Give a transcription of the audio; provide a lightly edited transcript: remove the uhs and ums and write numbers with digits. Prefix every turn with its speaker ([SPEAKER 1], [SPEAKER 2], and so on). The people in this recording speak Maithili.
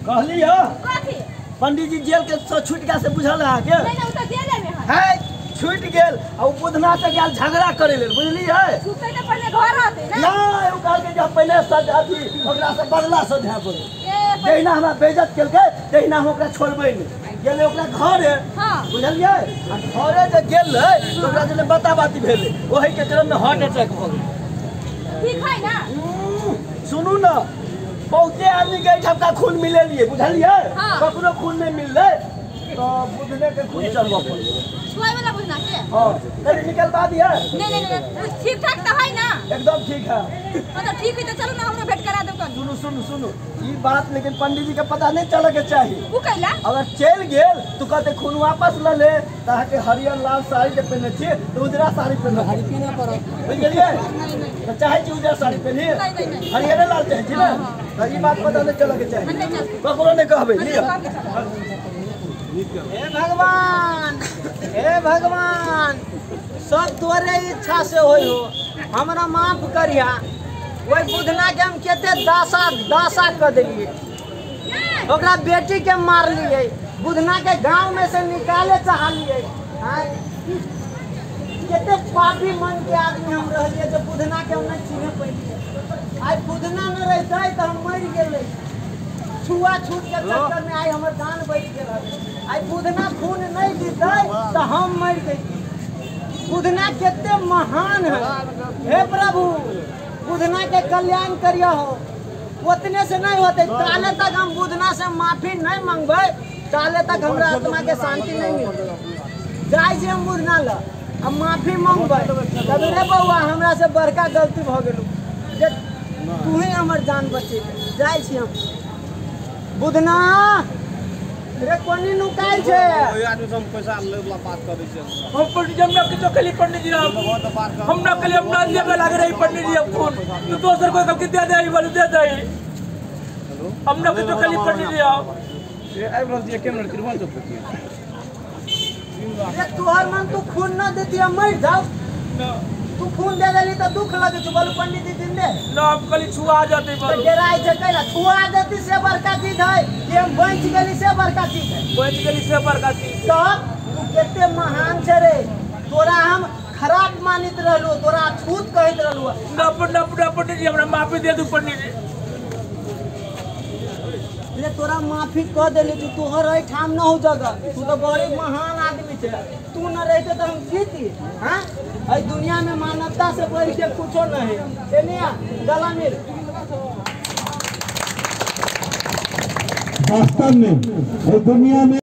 [SPEAKER 1] कहली ह
[SPEAKER 2] कथी
[SPEAKER 1] पंडित जी जेल के से छूट गया से बुझल अहाँ के?
[SPEAKER 2] नहीं नहीं, उ त जेले में है।
[SPEAKER 1] है छूट गेल आ उ बुधना से गेल झगड़ा करे लेल, बुझली है?
[SPEAKER 2] छूटते त पहिले घर रहते ना।
[SPEAKER 1] ना उ कहलकै जे हम पहिले सज अथी ओकरा से बदला सधे पड़े।
[SPEAKER 2] ए
[SPEAKER 1] जहिना हमरा बेइज्जत केलकै तहिना हम ओकरा छोड़बै नहि। गेलै ओकरा घरे।
[SPEAKER 2] हां
[SPEAKER 1] बुझलियै? आ घरे जे गेलै तऽ ओकरा जे बता बाती भेलै, ओहि के क्रम में हार्ट अटैक भऽ गेलै।
[SPEAKER 2] ठीक है ना?
[SPEAKER 1] सुनू ना, बहुते आदमी के एहिठामका खून मिलेलियै, बुझलियै?
[SPEAKER 2] हाँ।
[SPEAKER 1] ककरो खून नहि मिललै तऽ बुधने के खून चढ़बऽ पड़लै।
[SPEAKER 2] छुआई वाला बुझना के?
[SPEAKER 1] हाँ, कहीं निकलवा दिए?
[SPEAKER 2] नहीं नहीं नहीं, ठीक ठाक तो है ना?
[SPEAKER 1] एकदम ठीक है।
[SPEAKER 2] हाँ तो ठीक है, तो चलो ना हमरो भेंट करा दो कनी।
[SPEAKER 1] सुनू सुनू सुनू, ई बात लेकिन पंडित जी के पता नहीं चले के चाही।
[SPEAKER 2] उ कैला?
[SPEAKER 1] अगर चलि गेल तो कहते खून वापस ल ले, तऽ अहाँके हरियर लाल साड़ी जे पहिने छियै तऽ उजरा साड़ी पहिनऽ पड़त। बुझि गेलियै? तऽ चाहै छी उजरा साड़ी पहिनी?
[SPEAKER 2] नहीं नहीं नहीं,
[SPEAKER 1] हरियरे लाल चाहै छी ने? तऽ ई बात पता नहीं चलऽ के चाही, ककरो नहीं कहबै। लिअ।
[SPEAKER 3] हे भगवान, हे भगवान, सब तोरे इच्छा से होई हो, हमरा माफ करिया। ओहि बुधना के हम कते दासा दासा कर देलिए, ओकरा बेटी के मारलिए, बुधना के गांव में से निकाले चाहलिए। कते पापी मन के आदमी हम रहलिए जे बुधना के हम नहीं चिन्ह पैलिए। आइ बुधना न रहते तो हम मरि गेलै। छुआ छूत के चक्कर में आइ हमर जान बचि गेल। आइ बुधना खून नहीं दिते तो हम मरि जैती। बुधना कते महान है। हे प्रभु, बुधना के कल्याण करिया हो। उतने से नहीं होते, ताले तक हम बुधना से माफी नहीं मंगबै ताले तक हमरा आत्मा के शांति नहीं मिलते। जाइ छी हम बुधना ल अब माफी मंगबै, तब रे बौआ हमरा से बड़का गलती भ गेलू जे तू ही हमर जान बचेले। जाइ छी हम बुधना। रे कोनी नुकायल छै?
[SPEAKER 4] ओहि आदमी से हम पैसा लै वाला बात करै छियै।
[SPEAKER 5] हम पंडित जी हमरा किछो कहली पंडित जी, हम ना कहली, हम ना लेबे लागे रही पंडित जी हम खून। तू दोसर कोई कहलकै दे दे, बोलू दे दे। हम ना किछो कहली पंडित जी।
[SPEAKER 4] ए आबि रहल छियै केमरा तिरुवन चौक पर छियै।
[SPEAKER 3] रे तोहर मन तू खून ना देती हम मरि जाऊ। तू खून दे देली तो दुख लगे छौ। बोलू पंडित जी दिन दे
[SPEAKER 5] ना, हम कहली छुआ जाते।
[SPEAKER 3] तो डेराइ छै कैला? छुआ देती से बड़का चीज है कि हम बचि गेली से बड़का चीज है।
[SPEAKER 5] बचि गेली से बड़का चीज।
[SPEAKER 3] तब तू कते महान छै रे। तोरा हम खराब मानित रहलू, तोरा छूत कहैत रहलू।
[SPEAKER 5] ना ना पंडित जी हमरा माफी दे दू पंडित जी।
[SPEAKER 3] रे तोरा माफी कह देली, तू तोहर एहिठाम न हो जगह। तू तो बड़ी महान आदमी छै, तू न रहते तो हम जीती। हाँ, एहि दुनिया में मानवता से बढ़ के कुछो नहीं। एनिया गला मिल।
[SPEAKER 6] वास्तव में दुनिया में